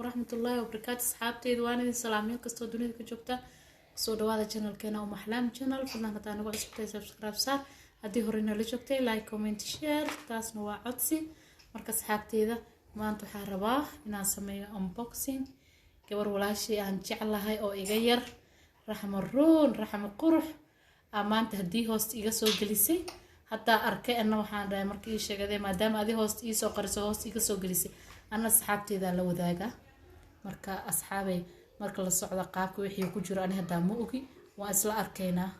Waraxmatullaahi wabarakaatu. Asxaabteyda, waan idin salaamyo kastoo dunida ka joogta. Kusoo dhawaada channelkeena Umu Axlaam Channel. Fadlan, haddaa nagu cusubtay, subscribe saar. Haddii hore nala joogtay, like, comment, share, taasna waa codsi. Marka asxaabteyda, maanta waxaan rabaa inaan sameeyo unboxing. Gabar walaashii aan jeclahay oo iga yar, Raxma Ruun, Raxma Qurux, aa maanta haddii hoosta iga soo gelisay. Haddaa arkay anna waxaan dhahay, marka ii sheegade, maadaama adi hoosta iisoo qariso, hoosta iga soo gelisay, anna asxaabteydaa la wadaagaa. Marka asxaabay, marka la socda qaabka wixii ku jiro, ani haddaa ma ogi, waan isla arkaynaa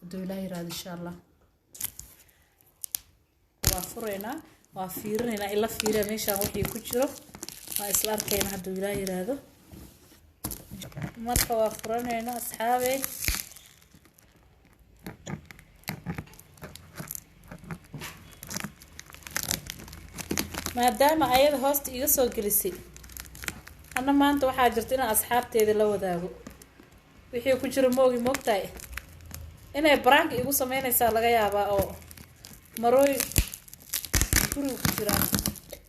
hadduu Ilaah yiraahdo, insha Allah. Waa furaynaa, waa fiirinaynaa, ila fiiriya meeshaan wixii ku jiro, waa isla arkaynaa hadduu Ilaah yiraahdo. Marka waa furanaynaa, asxaabay. Maadaama ayada hoosta iga soo gelisay, anna maanta waxaa jirta inaan asxaabteeda la wadaago wixii ku jiro. Moogi, moogtahay inay baraanka igu sameynaysaa laga yaabaa oo marooy guriga ku jiraan.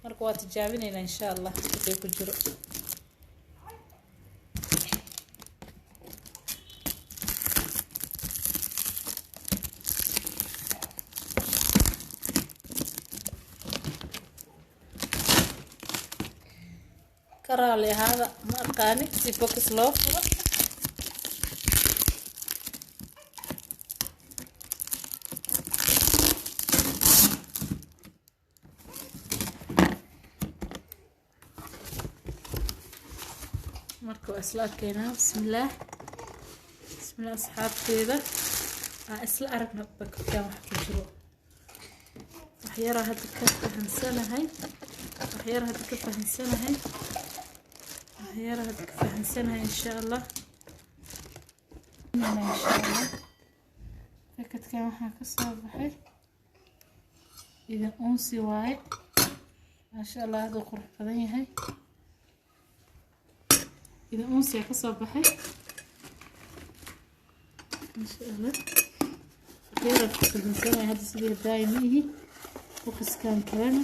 Marka waa tijaabinaynaa, insha Allah, wixii ku jiro. Ka raali ahaada, ma aqaani si box loo furo. Marka waa isla arkaynaa. Bismillaah, bismillaah. Asxaabteeda, aan isla aragna bakadkan wax ku jiro. Waxyaraa hadda ka fahansanahay, waxyara hadda ka fahansanahay, waxyara hadda ka fahansanahay, insha Allah, insha Allah. Bakadkan waxaa ka soo baxay idin unsi waaye. Maasha Allah, aad u qurux badan yahay. Idin unsiga ka soo baxay, maasha Allah. Waxyara ka fahansanahay hadda, sidii daaya ma ihi. Boxkan kalena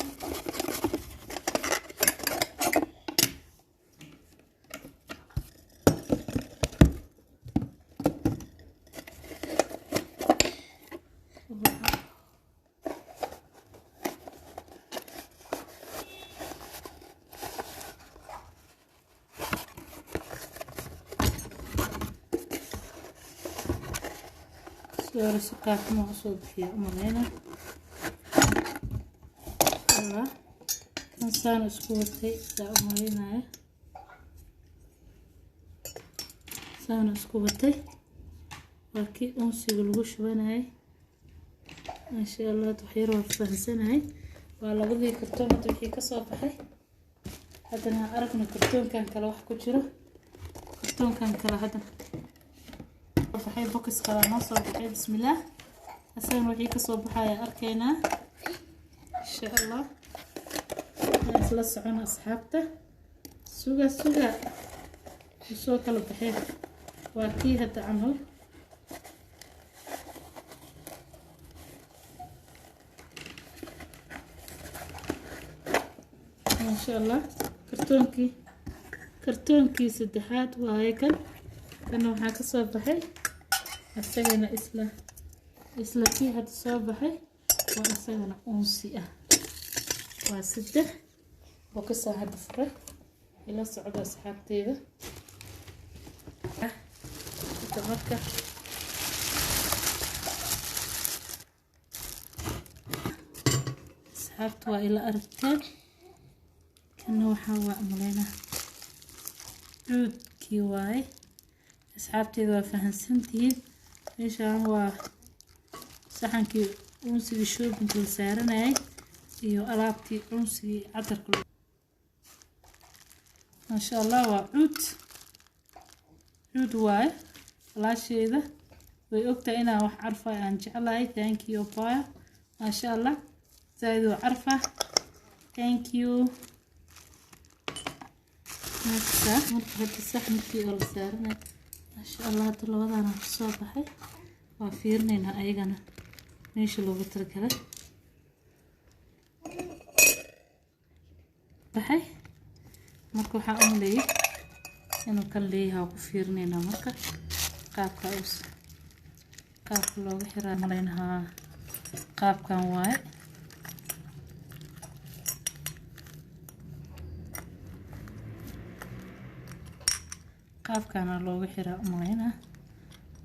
si hore si qaabkama usoo bixiya umaleyna. Allah, kan saan isku watay saa umaleynaya, saana isku watay. Waa kii unsiga lagu shubanayay. Maasha Allah, hadda waxyar waa fahansanahay. Waa labadii kartoon hadda wixii kasoo baxay. Haddana aragna kartoonkan kale wax ku jiro. Kartoonkan kale haddana baxay, box kale noo soo baxay. Bismillaah, asagana wixii kasoo baxaya arkaynaa, insha Allah. Waan isla socona, asxaabta. Suga, suga, usoo kala baxeen. Waa kii hadda camal. Maasha Allah, kartoonkii saddexaad waaye kan. Kana waxaa kasoo baxay isagana isla kii hadda soo baxay, waa isagana unsi ah. Waa saddex boxaa hadda furay. Ila socdo, asxaabteyda. Inta marka asxaabta waa ila aragteen. Kana waxaa waa umaleynaa cuudkii waaye. Asxaabteeda, waa fahansantihiin. Meeshaan waa saxankii unsigii shoppingka la saaranayay iyo alaabtii unsigii cadarka. Maasha Allah, waa cuud, cuud waaye. Walaasheeda way ogtahay inaan wax carfay aan jeclahay. Thank you, baya. Maasha Allah, zaaid waa carfa. Thank you. Marka hadda saxankii oo la saaranay, maasha Allah, hadda labadaana kasoo baxay. Waa fiirinaynaa ayagana meesha loogu talagalay baxay. Marka waxaan u maleeyay inuu kan leeyahay, waa ku fiirinaynaa. Marka qaabka us qaabka looga xiraa malaynahaa, qaabkan waaye. Qaabkaana looga xiraa umalaynaa,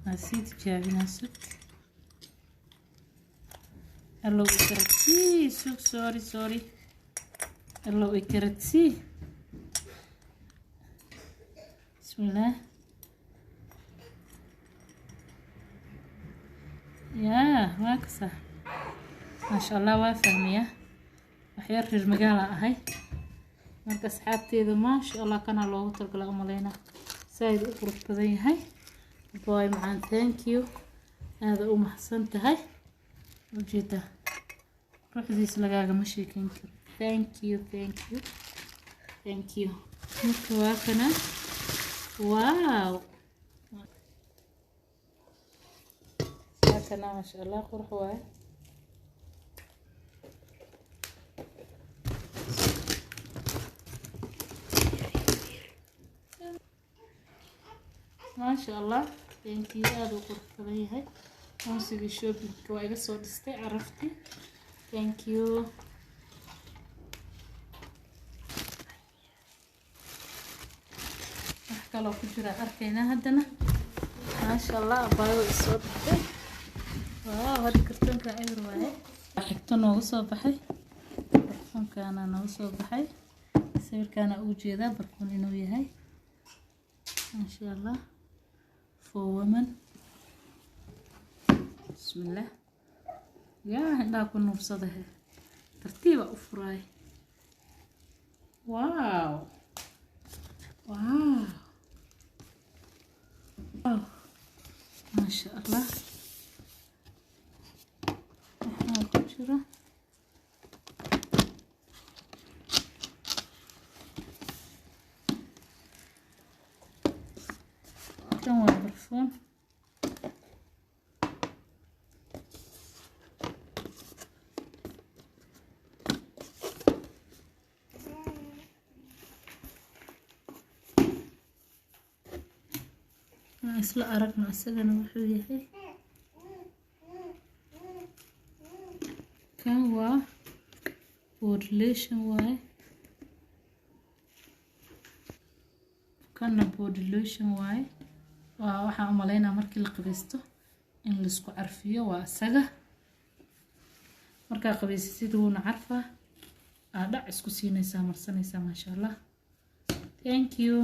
waa sii tijaabinaa. Sug, allow ikaradsii. Sug, sorry, sorry, allow ikaradsii. Bismillaah. Yaa waa kasa, maasha Allah, waa fahmayaa, waxyar reer magaala ahay. Marka asxaabteeda, maasha Allah, kana loogu talgala umalaynaa, saaid u qurux badan yahay. Boy macaan, thank you, aada u mahadsan tahay. Ujeeda quruxdiisa lagaagama sheekeyn karo. Thank you, thank you, thank you. Marka waa kana. Wow, waa kana, maasha Allah, qurux waaye. Maasha Allah, thank you, aada u qurux badan yahay. Unsigii shoppingka waa iga soo dhistay carafti. Thank you. Wax kaloo ku jira arkaynaa haddana. Maasha Allah, abaayo isoo dhistay. Wow, hadda kartoonka eber waaye. Xigto nooga soo baxay barfuunkaana nooga soo baxay. Sawirkaana ugu jeedaa barfuun inuu yahay, maasha Allah, for women. Bismillah. Yaa indhaha ku nuursadahe, tartiiba u furaay. Wow, wow, wow, maasha Allah. Waxaa ku jira kan waa barfuun. Aan isla aragno isagana wuxuu yahay. Kan waa body lotion waaye, kanna body lotion waaye. Waa waxaan u malaynaa markii la qabaysto in laisku carfiyo waa isaga. Markaa qabaysasid wuuna carfaa, aa dhac isku siinaysaa, marsanaysaa. Maasha Allah, thank you.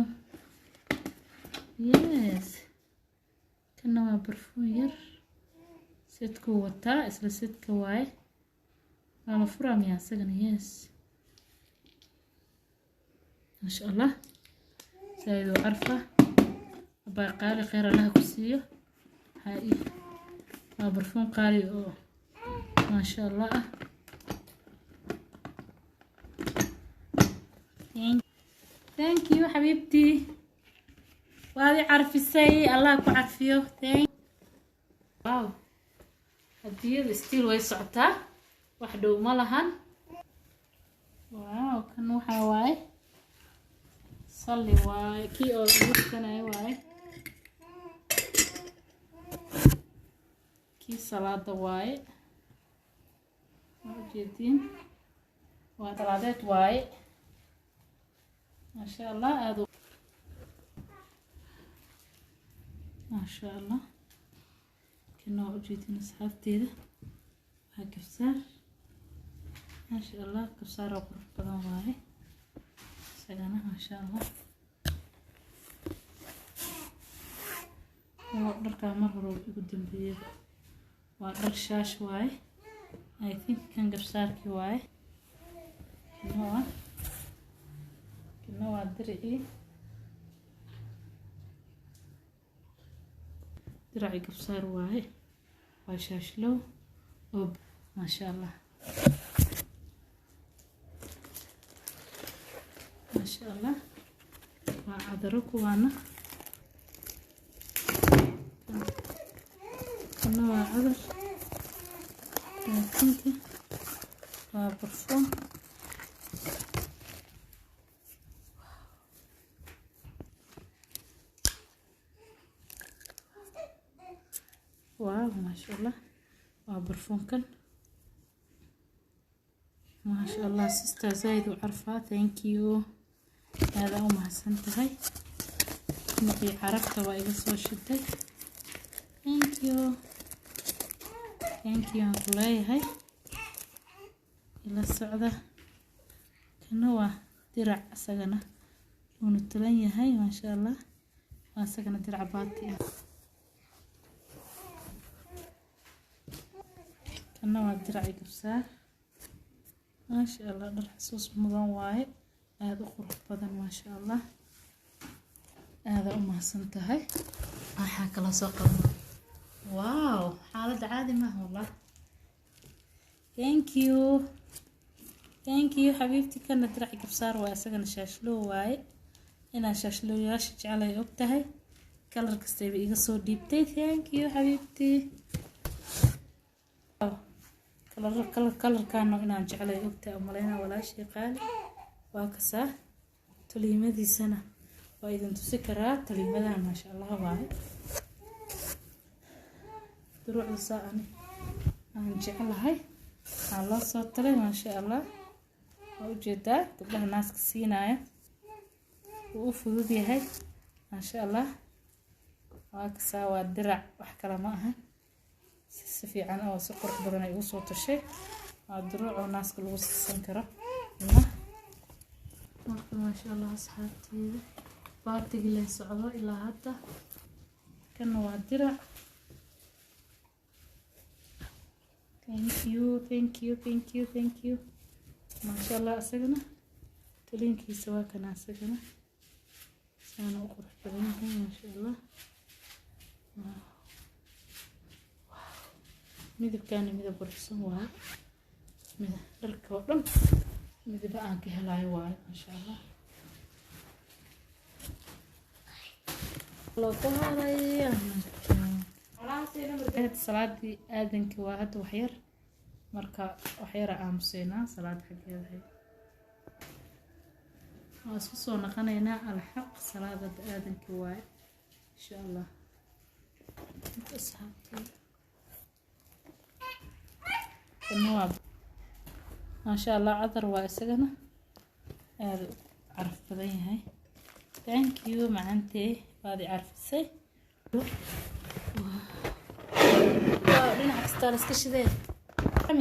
Yes, kana waa barfuun yar, sedkuu wataa, isla sedka waaye. Waa la furaa miyaa isagana? Yes, maasha Allah, saaid oo carfa. Abaa qaali, kheyr Allaha ku siiyo. Waa barfuun qaali oo maasha Allah ah. Thank you xabiibtii, waad i carfisay, Allah ku carfiyo. Wow, hadiyada still way socotaa, wax dhow ma lahan. Wow, kan waxaa waaye salli waaye, kii oo lagu tukanayo waaye, kii salaada waaye. Waa ujeediin, waa salaadeed waaye. Maasha Allah, aada maasha Allah. Kana waa ujeediin asxaabteeda, waa kabsaar. Maasha Allah, kabsaar oo qurux badan waaye isagana, maasha Allah. Waa dharkaa mar hore igu dambeeyay, waa dhar shaash waaye. I think kan gabsaarkii waaye. Kana waa diricii, diracii gabsaar waaye, waa shaashlow oo maasha Allah, maasha Allah. Waa cadaro kuwaana. Kana waa cadar, laakiinka waa barfuun. Waaw, maasha Allah, waa barfuunkan, maasha Allah. Sister zaid u carfaa. Thank you, aada u mahadsan tahay. Dhinacii carabta waa iga soo shiday. Thank you, thank you aan ku leeyahay. Ila socda, kana waa dirac, isagana wuuna tulan yahay, maasha Allah. Waa isagana dirac baati ah. Kana waa dirac gabsaar, maasha Allah. Dhar xasuus mudan waaye, aada u qurux badan, maasha Allah. Aada u mahadsan tahay. Waxaa kaloo soo qabna, wow, xaaladda caadi maaha wallah. Thank you, thank you xabiibti. Kana dirac gabsaar waa, isagana shaashloo waaye. Inaan shaashlooyaasha jecelay og tahay, color kastayba iga soo dhiibtay. Thank you xabiibti. Colorkaano inaan jecelay ogtahay umaleynaa, walaashii qaali. Waa kasaa, toliimadiisana waa idin tusi karaa. Toliimadan maasha Allah waaye. Duruucda saa ani aan jeclahay waxaa loo soo talay, maasha Allah. Waa ujeedaa, gabdhaha naaska siinaya wuu u fudud yahay, maasha Allah. Waa kasaa, waa dirac, wax kale ma aha. Si fiican oo si qurux badan ay ugu soo tashay. Waa duruuc oo naaska lagu siisan karo. Marka maasha Allah, asxaabteeda, baatigii leen socdo ilaa hadda. Kana waa dirac. Thank you, thank you, thank you, thank you. Maasha Allah, isagana taliinkiisa waa kana, isagana saana u qurux badan yahay, maasha Allah. Midabkaani midab quruxsan waaye. Dharka oo dhan midaba aan ka helayo waaye, maasha Allah. Loo ku haray salaadii aadanka waa hadda waxyar, marka waxyara aamuseynaa salaada xaggeedahay. Waa isku soo naqanaynaa alxaq salaada hadda aadanka waaye, insha Allah. Asxaabtay, kana waa maasha Allah, cadar waa, isagana aada u caraf badan yahay. Thank you macantee, waad i carfisay. Dhinac kastaa la iska shidee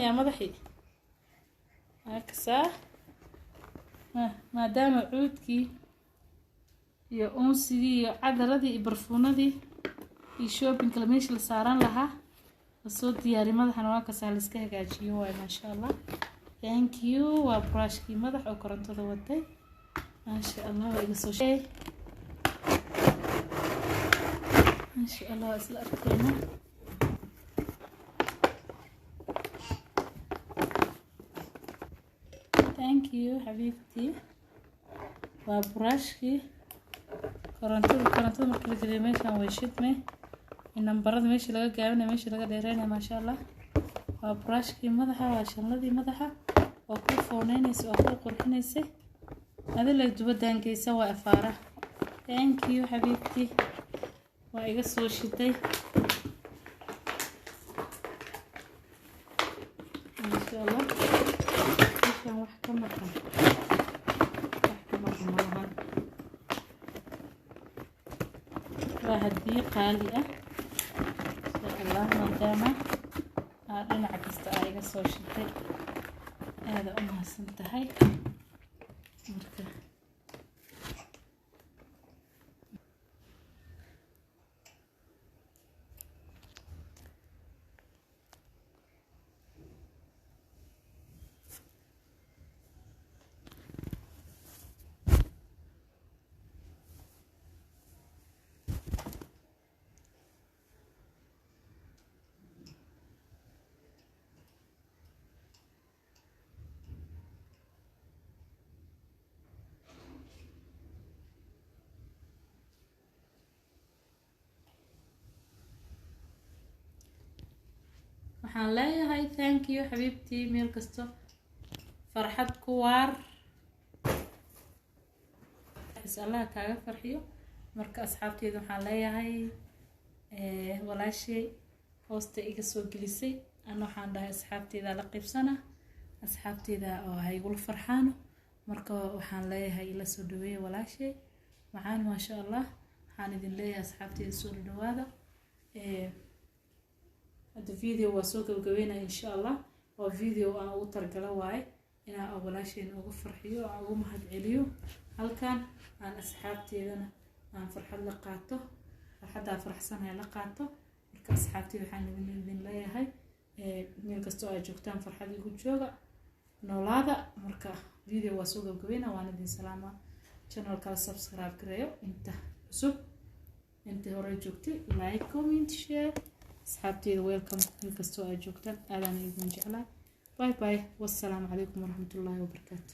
yaa madaxii. Kasaa maadaama cuudkii iyo uunsigii iyo cadaradii iyo barfuunadii iyo shoppingka meesha la saaran lahaa lasoo diyaariy, madaxana waa kasaa, la iska hagaajiyo waay, maasha Allah. Thank you. Waa brushkii madax oo korontada watay, maasha Allah. Waa iga soo, maasha Allah. Waa isla arkeyna. Thank you xabiibtii. Waa brushkii korontada. Korontada marka la geliyo meeshan way shidmay, nambarada meeshii laga gaabinay, meeshii laga dheereynaya, maasha Allah. Waa brushkii madaxa, waa shanladii madaxa oo kuu fooneynaysa oo kuu qurxinaysay. Adila duba daangeysa waa afaara. Thank you xabiibtii, waa iga soo shiday, maasha Allah. Meeshan wax ka maqan, wax ka maqan malahan. Waa hadiyo qaali ah, insha Allah. Maadaama aa dhinac kasta aa iga soo shitay, aada u mahadsan tahay. Marka waxaan leeyahay thank you xabiibtii. Meel kasto farxad ku waar, Allaha kaaga farxiyo. Marka asxaabteyda waxaan leeyahay, walaashay Hoosta iga soo gelisay. Ana waxaan dhahay asxaabteyda la qaybsana, asxaabteyda oo ha igula farxaano. Marka waxaan leeyahay ila soo dhaweeya walaashay macaan, maasha Allah. Waxaan idin leeyahay, asxaabteyda, soo dhawaada. Hadda video waa soo gabagabeynaya, insha Allah. Waa video aan ugu targalo waaye inaan walaasheen ugu farxiyo, aan ugu mahad celiyo halkan, aan asxaabteedana aan farxad la qaato, farxaddaa faraxsanahay la qaato. Marka asxaabteyda, waxaan idin leeyahay, meel kastoo aad joogtaan farxad igu jooga, noolaada. Marka video waa soo gabagabeyna, waan idin salaamaa. Channel kala subscribe gareeyo inta cusub, intii hore joogtay like, comment, share. Asxaabteyda, welcome meel kastoo aad joogtaan, aadaan idin jeclaa. Bye bye, wassalaamu calaykum waraxmatullaahi wabarakaatu.